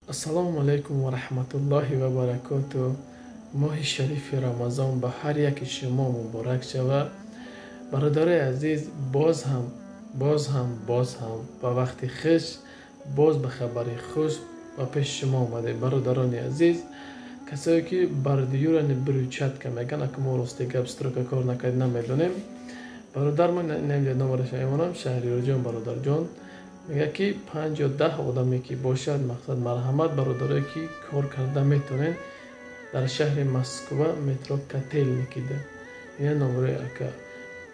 Ассалому алайкум ва раҳматуллоҳи ва баракоту. Моҳи шарифи Рамазон ба ҳар яки шумо муборак шавад. Бародарои азиз, боз ҳам, боз ҳам, боз ҳам ба вақти хуш, боз ба хабари хуш ба пеши шумо омадем. Бародарони азиз, касое ки бордюрани брусчатка мегӯянд, ака мо рости гап стройка кор накардем, намедонем. Бародар мо намедонам номерашро мемонам, Шаҳриёрҷон, бародарҷон мегӯяд, ки 5 ё 10 одаме ки бошад, мақсад, марҳамат, бародарое ки кор карда метавонед дар шаҳри Москва, метро Котельникида. Ина номерои ака.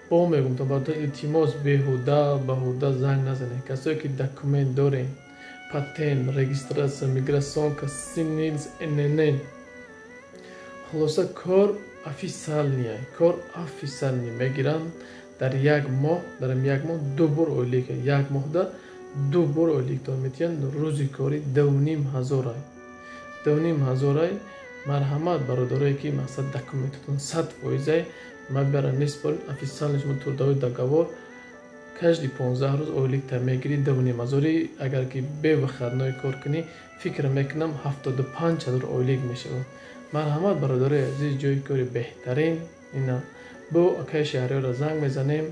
Бо мегум то бародар, илтимос, беҳуда баҳуда занг назанед. Касое ки документ дорем, патент, регистрация, миграционка, СНИЛС, ИНН, хулоса, кор официальный, кор официальный мегиранд. Дар як моҳ, дар як моҳ ду бор ойлик, як моҳда ду бор ойликтон метиҳанд. Рӯзи корӣ 2500-ай, 2500-ай. Марҳамат, бародарое ки, мақсад, документатон 100%-ай, мабара меспоред официально шумо трудовой договор, каждый 15 рӯз ойликта мегирӣ, 2500-и. Агар ки бе выходной кор кунӣ, фикр мекунам, 75 000 ойлик мешавад. Марҳамат, бародарои азиз, ҷои кори беҳтарин ина. Бо акаи Шаҳриёра занг мезанем,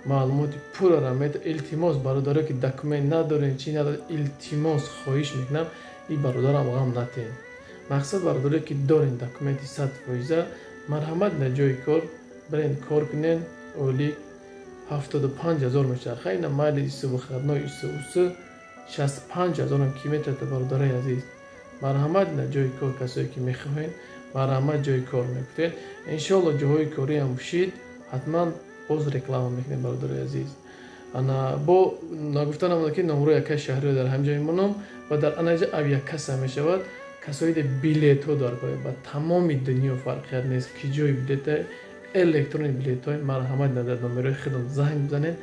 маълумоти пуррара мед. Илтимос, бародарое ки документ надорем, чӣ надорем, илтимос, хоҳиш мекунам, и бародарам ғам натиҳем. Мақсад, бародарое ки дорем документи 100%, марҳамат, на ҷои кор бирен, кор кунен. Ойлик 75 000 мешавад. Хайна, майли, ису выходной, ису усу, 65 000-ам ки метавад. Бародарои азиз, марҳамат, на ҷои кор, касое ки мехоҳед, марҳамат, ҷои кор мекунед. Иншоалло, ҷоҳои кориам шид, ҳатман боз реклама мекунем. Бародарои азиз, ана бо нагуфта намонад, ки номрои акаи Шаҳриё дар ҳамин ҷо мемонам ва дар анаҷа авиакасса мешавад. Касоиде билетҳо дар ба тамоми дунё, фарқият нест ки ҷои билета, электронный билетҳои, марҳамат, дар номерои худам занг бизанед.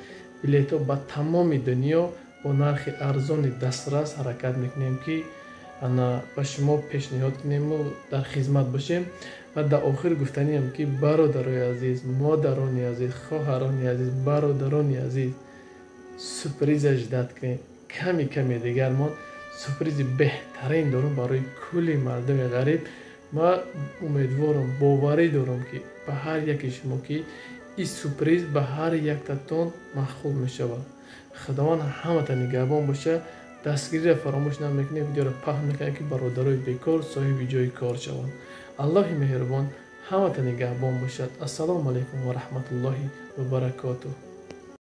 Билетҳо ба тамоми дунё бо нархи арзони дастрас ҳаракат мекунем, ки ана ба шумо пешниҳод кунему дар хизмат бошем. Ва дар охир гуфтаниам, ки бародарои азиз, модарони азиз, хоҳарони азиз, бародарони азиз, сюрприза ждать кунед. Ками ками дигар мо сюрпризи беҳтарин дорем барои кулли мардуми ғариб. Ма умедворам, боварӣ дорам, ки ба ҳар яке шумо, ки ин сюрприз ба ҳар яктатон маъқул мешавад. Худованд ҳамата нигаҳбон боша. Дастгириро фаромӯш намекунем, видеоро паҳн мекунем, ки бародарои бекор соҳиби ҷои кор шаванд. Аллоҳи меҳрубон ҳамата нигаҳбон бошад. Ассалому алайкум ва раҳматуллоҳи ва баракотуҳ.